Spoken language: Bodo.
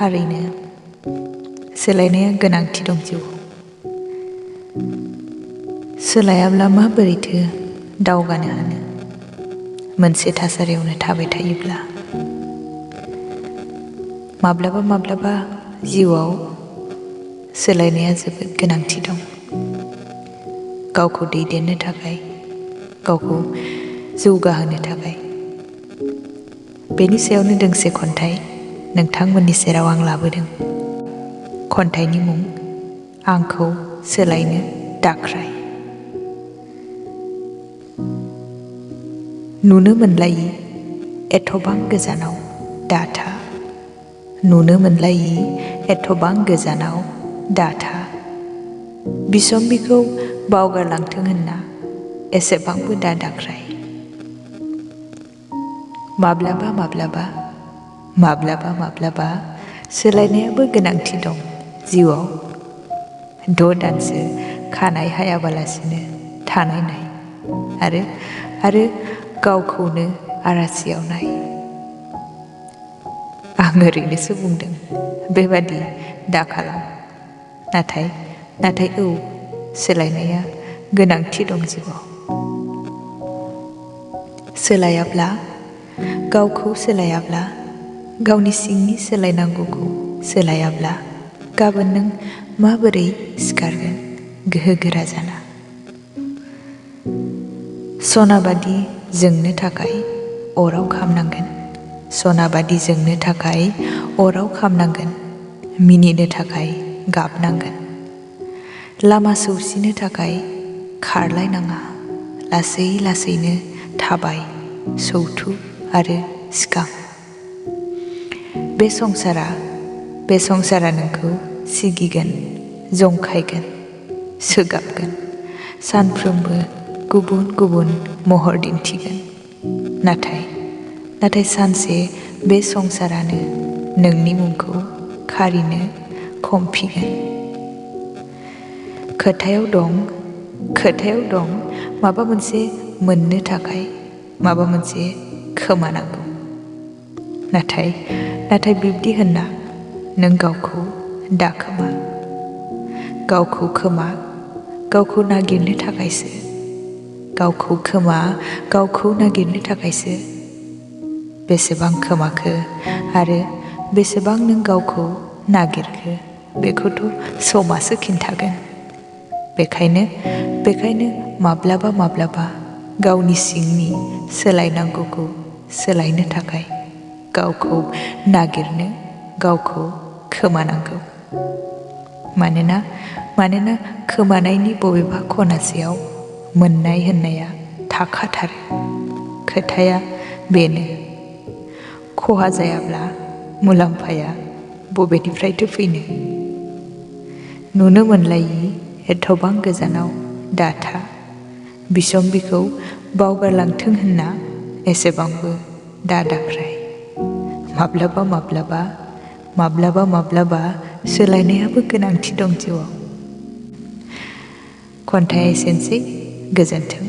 थारैनो सोलायनाया गोनांथि दं जिउआव। सोलायाब्ला माबोरैथो दावगानो हानो मोनसे थासारियावनो थाबाय थायोब्ला। माब्लाबा माब्लाबा जिउआव सोलायनाया जोबोद गोनांथि दं। गावखौ दैदेननो थाखाय, गावखौ जौगाहोनो थाखाय। बेनि सायावनो दोंसे खन्थाइ नोंथांमोननि सेराव आं लाबोदों। खन्थाइनि मुं आंखौ सोलायनो दाख्राय। नुनो मोनलायि एथ'बां गोजानाव दाथा, नुनो मोनलायि एथ'बां गोजानाव दाथा, बिसम्बिखौ बावगारलांथों होनना एसेबांबो दादाख्राय। माब्लाबा माब्लाबा माब्लाबा माब्लाबा सोलायनायाबो गोनांथि दं जिउआव। 6 दानसो खानाय हायाबालासिनो थानाय नाय आरो गावखौनो आरासियाव नाय। आं ओरैनोसो बुंदों, बेबादि दाखालाम। नाथाय औ, सोलायनाया गोनांथि दं जिउआव। सोलायाब्ला, गावखौ सोलायाब्ला, गावनि सिंनि सोलायनांगौखौ सोलायाब्ला, गाबोन नों माबोरै सिखारगोन गोहोगोरा जाना। सनाबादि जोंनो थाखाय अराव खामनांगोन, सनाबादि जोंनो थाखाय अराव खामनांगोन, मिनिनो थाखाय गाबनांगोन। लामा सौसिनो थाखाय खारलायनाङा, लासै लासैनो थाबाय सौथु आरो सिगां। बे संसारा नोंखौ सिगिगोन, जंखायगोन, सोगाबगोन, सानफ्रोमबो गुबुन गुबुन महर दिन्थिगोन। नाथाय सानसे बे संसारानो नोंनि मुंखौ खारिनो खमफिगोन। खोथायाव दं माबा मोनसे मोननो थाखाय माबा मोनसे खोमानांगौ। नाथाय बिब्दि होनना नों गावखौ दाखोमा। गावखौ खोमा, गावखौ नागिरनो थाखायसो। गावखौ खोमा, गावखौ नागिरनो थाखायसो। बेसेबां खोमाखो आरो बेसेबां नों गावखौ नागिरखो बेखौथ' समासो खिन्थागोन। बेखायनो माब्लाबा माब्लाबा गावनि सिंनि सोलायनांगौखौ सोलायनो थाखाय गावखौ नागिरनो, गावखौ खोमानांगौ। मानोना खोमानायनि बबेबा खनासेयाव मोननाय होननाया थाखाथारो। खोथाया बेनो, खहा जायाब्ला मुलाम्फाया बबेनिफ्रायथो फैनो। नुनो मोनलायि एथ'बां गोजानाव दाथा, बिसम्बिखौ बावगारलांथों होनना एसेबांबो दादाख्राय। माब्लाबा माब्लाबा सोलायनायाबो गोनांथि दं जिउआव। खन्थाइया एसेनोसै, गोजोन्थों।